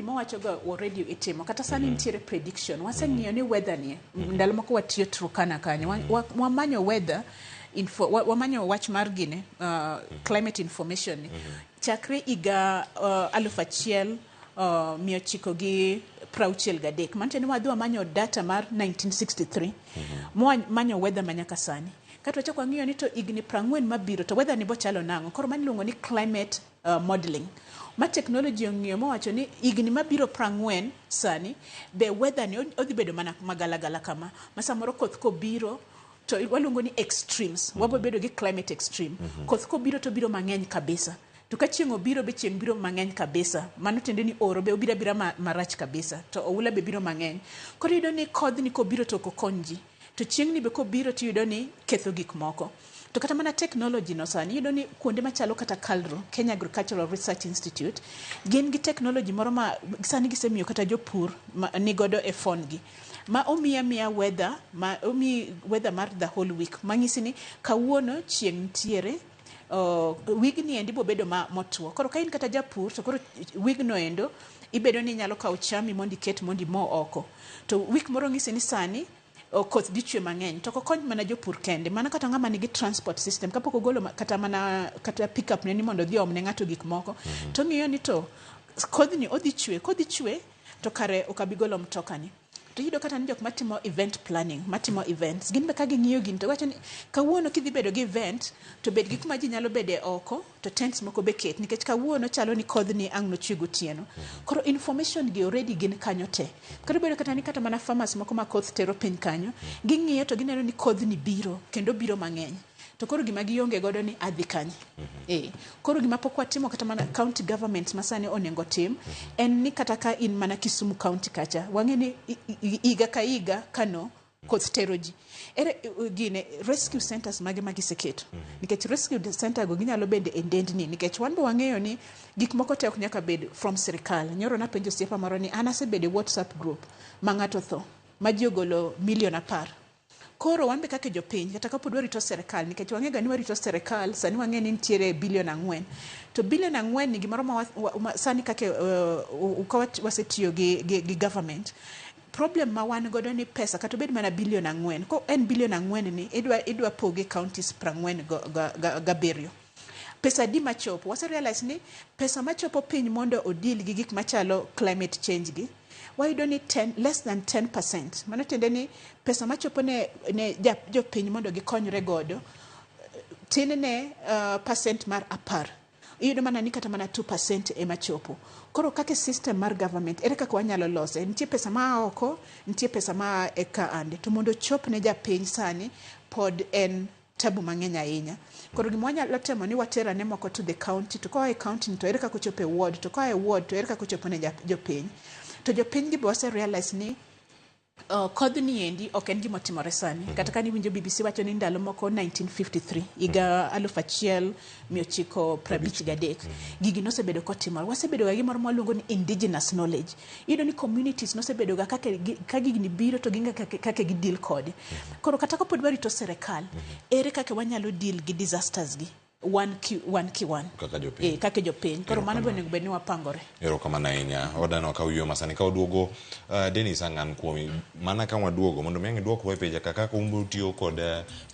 mowacho go already itimo. Kata sani nitiere prediction. Waseng'iyo ni weather ni ndalo moko watiyo Turkana kanyo. Wamanyo weather info, wamanyo wach mar gine climate information ni. Chakre higa 1963. Mano tiende ni wadhi wamanyo data mar 1963. Mwamanyo weather ma nyaka sani. Kato wachako wang'iyo ni to higni 40 mabiro to weather ni bochalo nang'o. Koro mano iluongo ni climate modeling. Ma technology ong'iyo mowacho ni higni mabiro 40 sani be weather ni odhi bedo mana magalagala kama. Ma samoro koth kobiro to waluongo ni extremes. Wabo bedo gi climate extreme. Koth kobiro to biro mang'eny kabisa. To ka chieng' obiro be chieng' biro mang'eny kabisa. Mano tiende ni oro be obiro abira marach kabisa. To oula be biro mang'eny. Koro iyudo ni kodhni kobiro to ok okony ji. To chieng'ni be kobiro tiyudo ni ketho gik moko. To kata mana technology no sani iyudo ni kuonde machalo kata KALRO, Kenya Agricultural Research Institute, gin gi technology moro ma sani gisemiyo kata jopur nigodo e phone gi. Ma omiyi amiya weather, ma omiyi weather mar the whole week. Mang'isi ni kawuono chieng' nitiere, wigni endi bo bedo ma motuo. Koro ka in kata japur to koro wigno endo ibedo ni inyalo kawo chami mondo iket mondo imo oko. To week moro ng'isi ni sani koth dhi chwe mang'eny. To ok okony mana jopur kende, mana kata ng'ama nigi transport system kapok ogolo kata mana kata pickup ne ni mondo odhi oom ne ng'ato gik moko. To ong'iyo ni to kodhni odhi chwe, kodhi chwe to kare ok abi golo mtoka ni. To iyudo kata ni jok matimo event planning, matimo events, gin be ka ging'iyo gini to giwacho ni kawuono kidhi bedo gi event to bed gi kuma ji nyalo bede oko to tents moko be ket nikech kawuono chalo ni kodhni ang' nochwe gotieno. Koro information gi already gin kanyo te. Koro ibedo kata ni kata mana farmers moko ma koth tero piny kanyo, ging'iyo to gineno ni kodhni biro kendo biro mang'eny. To koro gima gionge godo ni adhi kanye. Koro gima pok watimo kata mana county government ma sani onego tim en ni kata ka in mana Kisumu county kacha, wang'e ni higa ka higa kano koth tero ji. Ere gine rescue centers mage ma giseketo. Nikech rescue center go ginyalo bende e ndendni nikech wan be wang'eyo ni gik moko te ok nyaka bed from sirikal. Nyoro napenjo osiepa moro ni an asebedo e WhatsApp group ma ng'ato otho ma ji ogolo milion 10. Koro wan be kaka jopiny kata kapod warito sirikal nikech wang'e ga ni warito sirikal sani wang'e ni nitiere bilion 4. To bilion 4 ni gimoro ma sani kaka ka wasetiyo gi government. Problem ma wan godo ni pesa kata obed mana bilion 4. Ko en bilion 4 ni idwa poge counties 47. Pesa adi machopo? Wase realize ni pesa machopo piny mondo odil gi gik machalo climate change gi, wayudo ni less than 10%. Mano tiende ni pesa machopo ne jopiny mondo gikonyre godo tin ne percent mar 10. Iyudo mana ni kata mana 2% ema chopo. Koro kaka system mar government, ere kaka wanyalo lose? Nitie pesa ma oko, nitie pesa ma e ka ande. To mondo ochop ne japiny sani, pod en tabu mang'eny ahinya. Koro gima wanyalo temo ni waterane moko to the county, to koa e county to ere kaka ochopo e ward, to koa e ward to ere kaka ochopo ne jopiny. To jopiny gi be wase realize ni kodhni endi ok en gima otimore sani. Kata ka niwinjo BBC wacho ni ndalo moko 1953, higa 1953, gigi nosebedo kotimore. Wasebedo ga gimoro mwaluongo ni indigenous knowledge. Iyudo ni communities nosebedo ga ka gigni biro to ging'e kaka gi deal kode. Koro kata kapod warito sirikal, ere kaka wanyalo deal gi disasters gi? Wan ki wan. Kaka jopiny. Kaka jopiny. Koro mano be onego bed ni wapangore. Erokamano ahinya. Wadano ka wiyo masani ka waduogo Dennis Ang'an kuomi. Mana ka waduogo mondo mi ang' iduokwa e picha kaka utiyo kod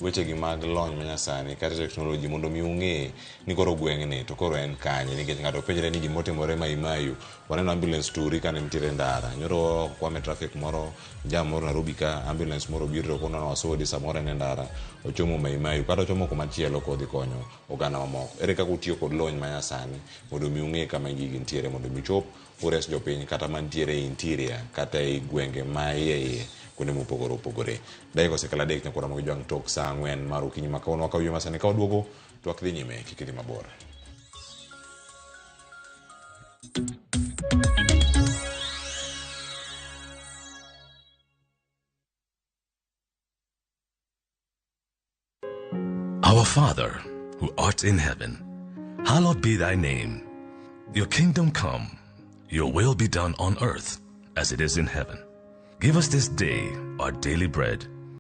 weche gi mag lony manyasani kata technology mondo mi ung'e ni koro gweng'ni to koro en kanye nikech ng'ato penjre ni gimotimore Maimaiyu waneno ambulance turi kane nitiere ndara nyoro kwame traffic moro jam moro Nairobi ka ambulance moro obiro to kono wasodi samoro en e ndara ochomo Maimaiyu kata ochomo kumachielo kodhi konyo oganda mamoko. Ere kaka utiyo kod lony manyasani mondo mi ung'e kama gigi nitiere mondo mi uchop ures jopiny kata mantiere e interior kata e gwenge ma iye iye kuonde mopogore opogore. Dakika osekalo 3 nyaka waromo gi jwang' tok saa 4 mar okinyi ma kawuono wakaw yie masani ka waduogo twak dhi nyime kik idhi mabor. Our Father, who art in heaven, hallowed be thy name. Your kingdom come, your will be done on earth as it is in heaven. Give us this day our daily bread,